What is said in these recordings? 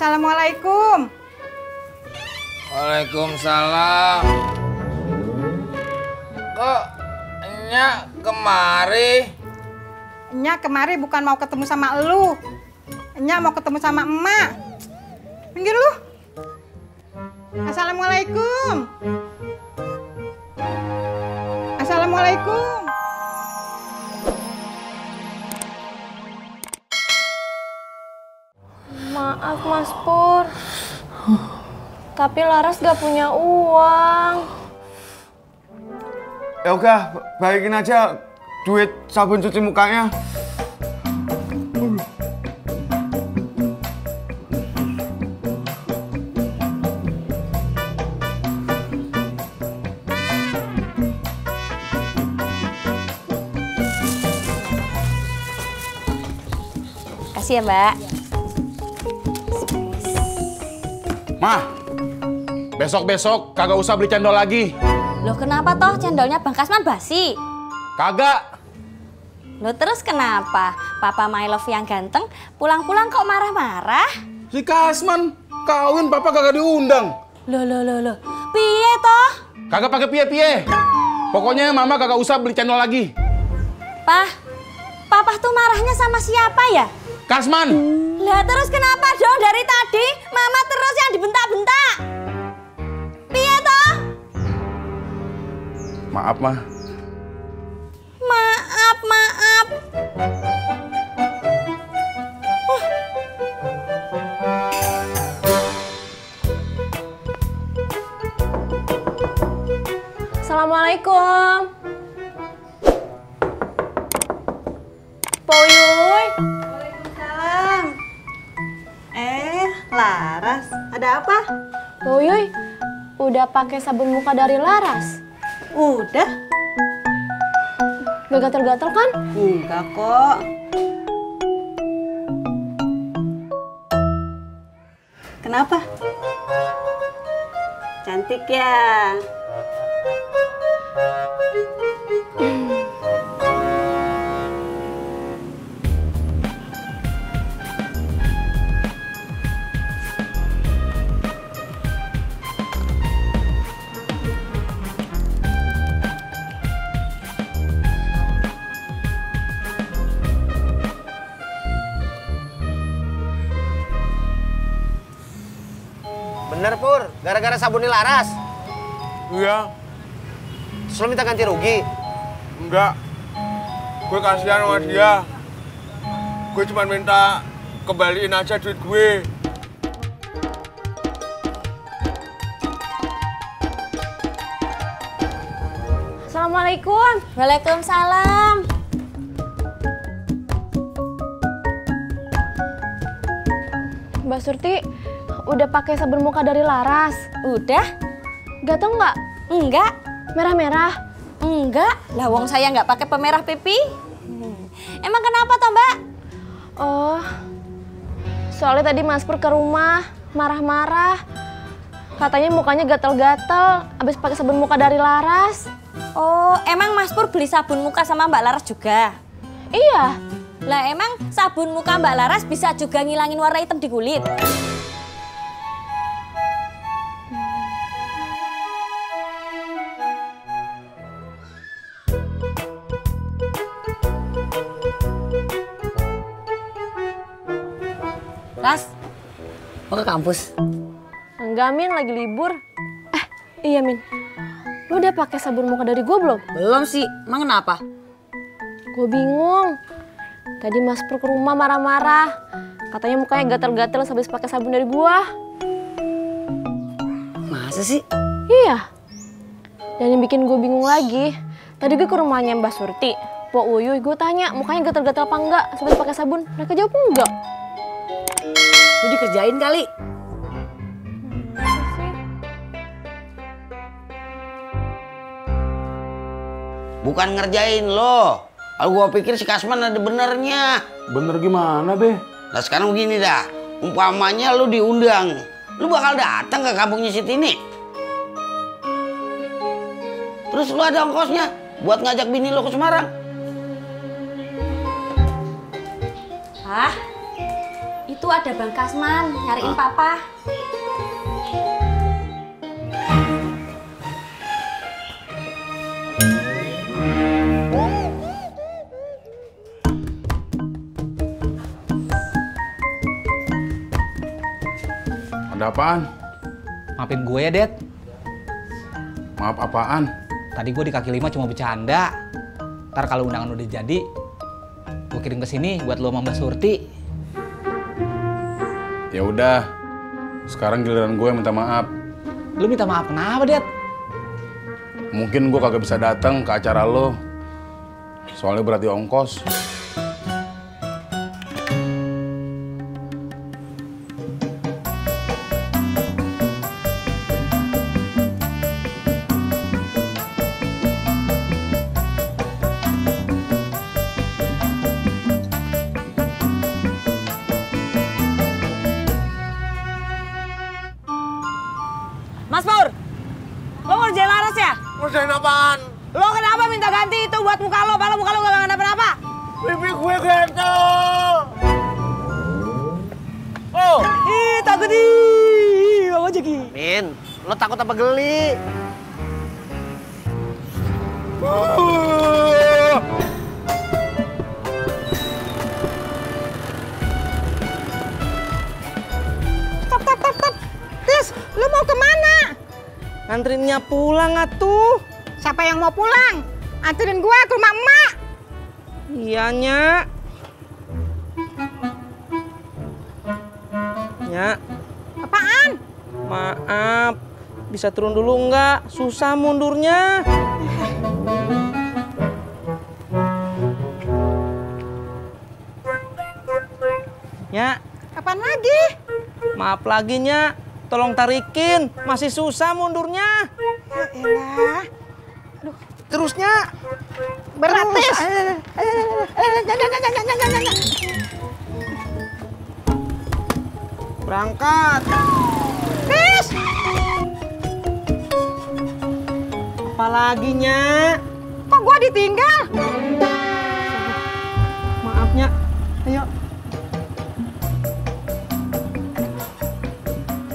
Assalamualaikum. Waalaikumsalam. Kok Nya kemari? Nya kemari bukan mau ketemu sama elu. Nya mau ketemu sama emak. Minggir lu. Assalamualaikum. Assalamualaikum. Maaf Mas Pur, tapi Laras gak punya uang. Ya udah, balikin aja duit sabun cuci mukanya. Kasih ya Mbak. Mah, besok-besok kagak usah beli cendol lagi. Loh kenapa toh cendolnya Bang Kasman basi? Kagak. Loh terus kenapa? Papa My Love yang ganteng pulang-pulang kok marah-marah? Si Kasman kawin papa kagak diundang. Loh. Piye toh? Kagak pakai piye-piye. Pokoknya mama kagak usah beli cendol lagi. Papa tuh marahnya sama siapa ya? Kasman. Lah terus kenapa dong dari tadi Mama terus yang dibentak-bentak? Piye toh? Maaf, Mah. Maaf. Assalamualaikum. Poyuy. Waalaikumsalam. Laras, ada apa? Poyuy, udah pakai sabun muka dari Laras? Udah? Gak gatel-gatel kan? Enggak kok. Kenapa? Cantik ya? Bener Pur, gara-gara sabun Laras. Iya, Terus lo minta ganti rugi. enggak. Gue kasihan sama dia. Gue cuma minta kembaliin aja duit gue. Assalamualaikum. Waalaikumsalam. Mbak Surti, udah pakai sabun muka dari Laras? Udah. Gatel nggak? Enggak. Merah-merah? Enggak. Lah wong saya nggak pakai pemerah pipi. Emang kenapa toh Mbak? Oh, soalnya tadi Mas Pur ke rumah marah-marah. Katanya mukanya gatel-gatel abis pakai sabun muka dari Laras. Oh, emang Mas Pur beli sabun muka sama Mbak Laras juga? Iya. Lah emang sabun muka Mbak Laras bisa juga ngilangin warna hitam di kulit? Ras, mau ke kampus? Enggak, Min, lagi libur. Iya, Min. Lu udah pakai sabun muka dari gue belum? Belum sih, emang kenapa? Gue bingung. Tadi Mas Pur ke rumah marah-marah. Katanya mukanya gatel-gatel habis pakai sabun dari gua. Masa sih? Iya. Dan yang bikin gue bingung lagi, tadi gue ke rumahnya Mbak Surti. Pok Uyuy, gue tanya mukanya gatel-gatel apa enggak habis pakai sabun. Mereka jawab enggak. Lu dikerjain kali. Bukan ngerjain lo. Kalau gua pikir si Kasman ada benernya. Bener gimana, Be? Nah sekarang begini dah. Umpamanya lu diundang. Lu bakal datang ke kampungnya si Tini. Terus lu ada ongkosnya buat ngajak bini lo ke Semarang. Ah, itu Itu ada Bang Kasman nyariin papa. Ada apaan? Maafin gue ya, Det. Maaf apaan? Tadi gue di kaki lima cuma bercanda. Ntar kalau undangan udah jadi, gue kirim ke sini buat lo sama Mbak Surti. Ya udah. Sekarang giliran gue minta maaf. Lu minta maaf kenapa, Det? Mungkin gue kagak bisa datang ke acara lo. Soalnya berarti ongkos. Mas Pur, lo ngerjain Laras ya? Ngerjain apaan? Lo kenapa minta ganti itu buat muka lo? Padahal muka lo gak kenapa-napa. Pipi gue gatel. Oh, Takut ih, Bang Ojek. Min, lo takut apa geli? Stop. Tis, lu mau kemana? Ngantrinnya pulang atuh. Siapa yang mau pulang? Anterin gua ke rumah emak. Iya, Nyak. Nyak, Apaan? maaf. Bisa turun dulu nggak? Susah mundurnya. Nyak, Apaan lagi? maaf lagi, Nyak. Tolong tarikin, masih susah mundurnya. Ya elah. Terusnya. Berat, Tis. Berangkat. Tis. Apalagi, Nyak? Kok gua ditinggal? Maaf, Nyak. Ayo.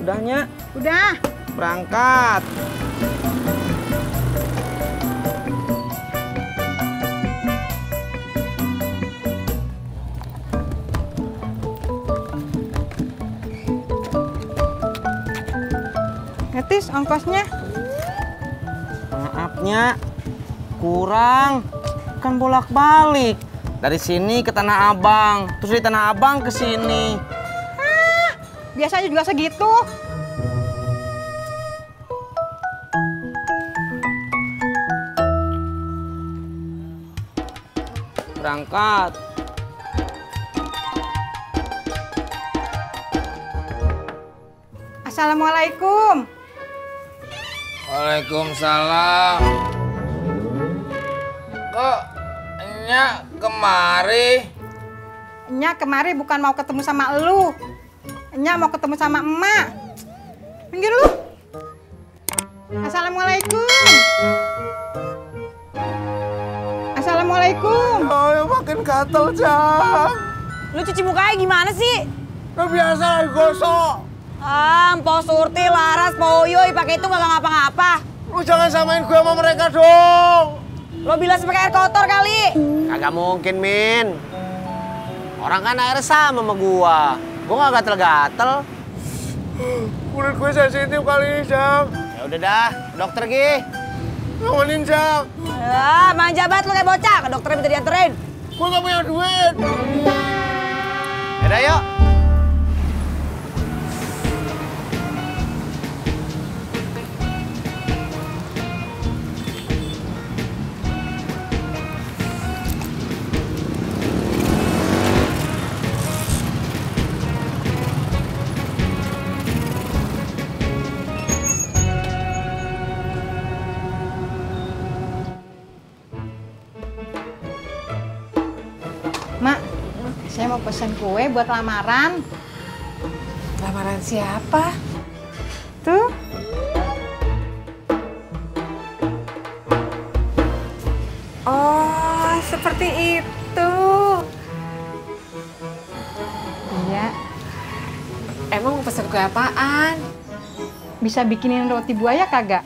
Udah, Nyak. Udah. Berangkat. Tis, ongkosnya. Maafnya kurang, kan bolak-balik dari sini ke Tanah Abang, terus dari Tanah Abang ke sini. Biasanya juga segitu. Berangkat. Assalamualaikum. Waalaikumsalam. Kok Nyak kemari? Nya kemari bukan mau ketemu sama elu. Nya mau ketemu sama emak. Minggir lu. Assalamualaikum. Assalamualaikum. oh makin gatel, Jang. Lu cuci mukanya gimana sih? Kan biasa lagi gosok. Mpok Surti, Laras, Pak Uyuy pakai itu gak ngapa-ngapa. Lu jangan samain gue sama mereka dong. Lo bilas pakai air kotor kali. Kagak mungkin, Min. Orang kan air sama gua. Gua gak gatel-gatel. Kulit gue sensitif kali ini, Jang. Ya udah dah, dokter Gi. Ngomongin, Jang. Manja banget lu kayak bocah. Ke dokternya minta dianterin. Gue gak punya duit. Yaudah yuk. Mak, saya mau pesen kue buat lamaran. Lamaran siapa? Tuh. Oh, seperti itu. Iya. Pesen kue apaan? Bisa bikinin roti buaya kagak?